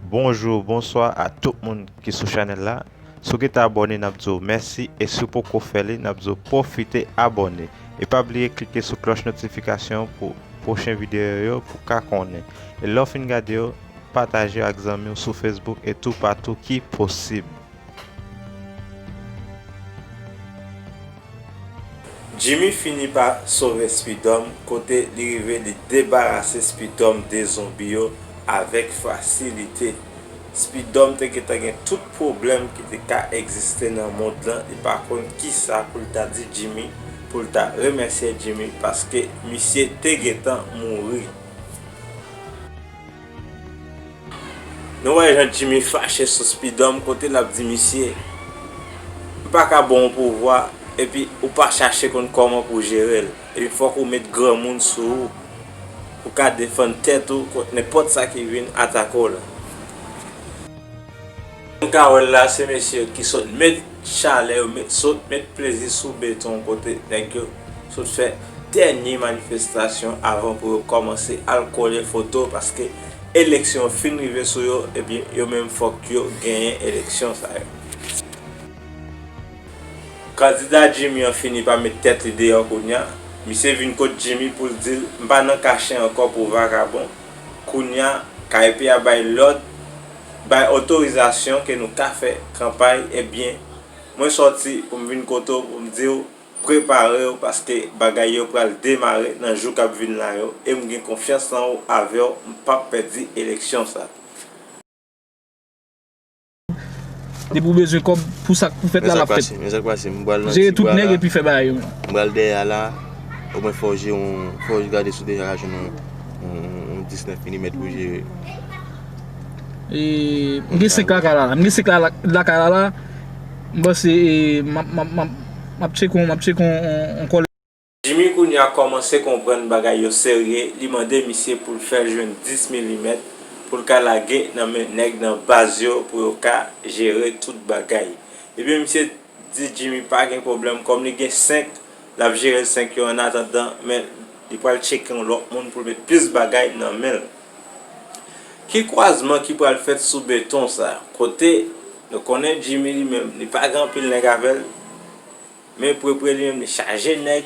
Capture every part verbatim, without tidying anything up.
Bonjou, bonswa a tout moun ki sou chanèl la. Si w gentan abòne, n ap di w mèsi, e si w poko fè li, n ap di w pwofite abòne. E pa bliye klike sou klòch notifikasyon pou pwochen videyo yo pou w ka konnen. E lè w fin gade yo, pataje yo ak zanmi w sou Facebook e toupatou ki posib. Jimmy fini pa sove Speedom, kote li rive li debarase Speedom de zonbi yo avèk fasilite. Speedom te gentan gen tout pwoblèm ki te ka egziste nan mond lan, li pa konn kisa pou l ta di Jimmy, pou l ta remèsye Jimmy, paske misye te gentan mouri. Nou wè jan Jimmy fache sou Speedom kote l ap di misye, "M pa ka ba w pouvwa, epi ou pa chache konn kòman pou jere l. Epi fòk ou met granmoun sou ou, pou ka defann tèt ou kont nenpòt sa ki vin atake w la." Nou ka wè l la, se mesye yo ki sot met chalè, yo met, sot met plezi sou beton kote nèg yo sot fè dènye manifestasyon avan pou yo kòmanse al kole foto, paske eleksyon fin rive sou yo, ebyen, yo menm fòk yo genyen eleksyon sa yo. Kandida Jimmy an fini pa met tèt li deyò kounye a. Misye vin kot Jimmy pou l di l, "M pa nan kache ankò pou vakabon." Kounye a, K E P a bay lòd, bay otorizasyon ke nou ka fè kanpay, ebyen, mwen sòti pou m vin kote w pou m di w, prepare w, paske bagay yo pral demare nan jou k ap vin la yo, e m gen konfyans nan ou, avè w, m p ap pèdi eleksyon sa. Depi w bezwen kòb pou sa k pou fèt la, l ap fèt. Men sa k pase, men sa k pase, m pral nan ti bwa la. Jere tout nèg epi fè bagay yo. M pral dèyè a la, omwen fò w jere yon, fò w gade si w deja ka jwenn yon, yon, yon disnèf milimèt pou jere. E, m gen senk lakay la, la. M gen senk la, la, lakay la, la. M panse, e, m ap, m ap, m ap, m ap tcheke yon, m ap tcheke yon, yon, yon kòlèg. Jimmy kounye a kòmanse konprann bagay yo serye, li mande misye pou l fè l jwenn dis milimèt pou l ka lage nan men nèg nan baz yo pou yo ka jere tout bagay. Ebyen, misye di Jimmy pa gen pwoblèm, kòm li gen senk, l ap jere senk yo annatandan, men li pral tcheke yon lòt moun pou l met plis bagay nan men l. Ki kwazman ki pral fèt sou beton sa? Kote nou konnen Jimmy li menm, li pa gen anpil nèg avè l, men Prepre li menm, li chaje nèg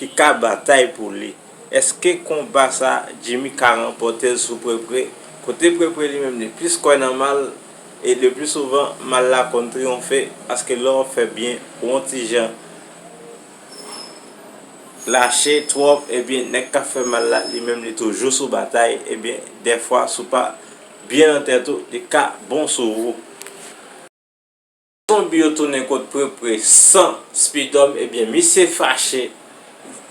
ki ka batay pou li. Èske konba sa, Jimmy ka ranpòte l sou Prepre? Kote Prepre li menm, li plis kwè nan mal, e le pli souvan, mal la konn triyonfe, paske lè w fè byen, ou yon ti jan lache twòp, ebyen, nèg k ap fè mal la, li menm, li toujou sou batay, ebyen, dèfwa, si w pa byen nan tèt ou, li ka bon sou ou. Zonbi yo tounen kot Prepre san Speedom, ebyen, misye fache.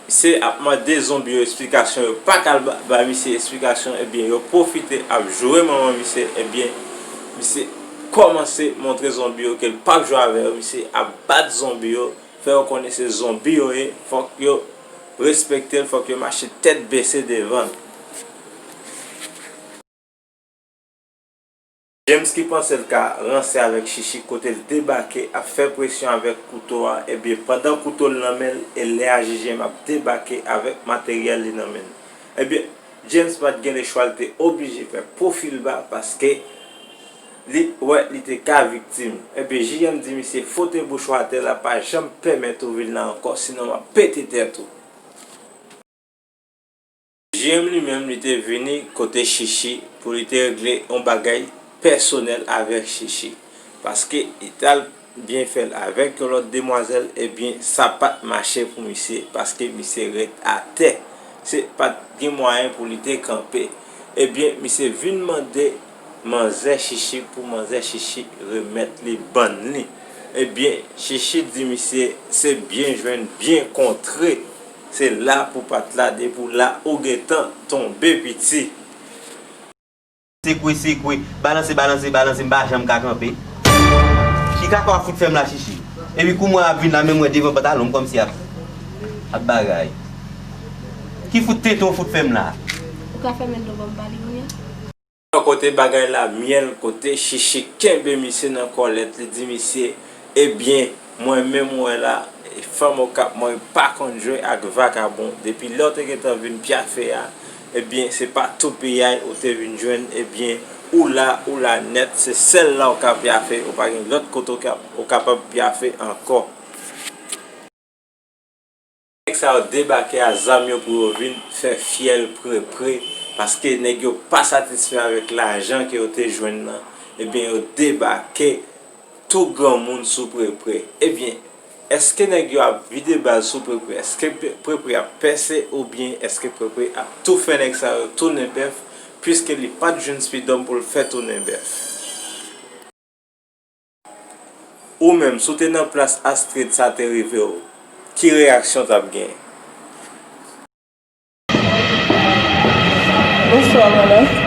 Misye ap mande zonbi yo esplikasyon, yo pa ka al ba, ba misye esplikasyon, ebyen, yo pwofite ap joure manman misye, ebyen, misye kòmanse montre zonbi yo ke l p ap jwe avè yo, misye ap bat zonbi yo, fè yo konnen se zonbi yo ye, fòk yo respekte l, fòk yo mache tèt bese devan l. James ki panse l ka ranse avèk Chichi kote l debake ap fè presyon avèk kouto a, ebyen pandan kouto l nan men l e lè a J J M ap debake avèk materyèl li nan men l. Ebyen, James pa t gen lechwa, l te oblije fè pwofil ba paske li wè li te ka viktim. Ebyen, J J M di misye fote bouch ou atè, l ap pa janm pèmèt ou vin la ankò, sinon m ap pete tèt ou. J M li menm, li te vini kote Chichi pou li te regle yon bagay pèsonèl avèk Chichi. Paske li t al byen fè l avèk yon lòt demwazèl, ebyen, sa pa t mache pou misye, paske misye ret atè. Se pa t gen mwayen pou li te kanpe. Ebyen, misye vin mande manzè Chichi pou manzè Chichi remèt li bann li. Ebyen, Chichi di misye, se byen jwenn, byen kontre. Se la pou pat la, depi w la, ou gentan tonbe piti. Sekwe, sekwe, balanse, balanse, balanse, m pa janm ka kanpe. Ki kaka w ap fout fè m la, Chichi? Epi kou mwen ap vin la, men mwen devan pantalon m kòmsi ap, ap bagay. Ki fout tenten w fout fè m la? Ou ka fèmen do w ban m pale kounye a? Yon kote bagay la myèl, kote Chichi kenbe misye nan kòlèt, li di misye, ebyen, mwen menm ou wè la, fanm Okap mwen pa konn jwe ak vakabon. Depi lè w te gentan vin pyafe a, ebyen, se pa toupiyay ou te vin jwenn, ebyen, Ou la, ou la nèt, se sèl la ou ka pyafe, ou pa gen lòt kote ou ka, ou kapab pyafe ankò. Nèg sa yo debake a zam yo pou yo vin fè fyèl Prepre, paske nèg yo pa satisfè avèk lajan ke yo te jwenn nan. Ebyen, yo debake tou granmoun sou Prepre. Ebyen, èske nèg yo ap vide bal sou Prepre? Èske Pe-, Prepre ap pèse oubyen èske Prepre ap toufe nèg sa yo tounen bèf, piske li pa t jwenn Speed'Homme pou l fè tounen bèf? Ou menm, si w te nan plas Astrid, sa te rive w, ki reyaksyon w t ap genyen? Bonswa, madanm.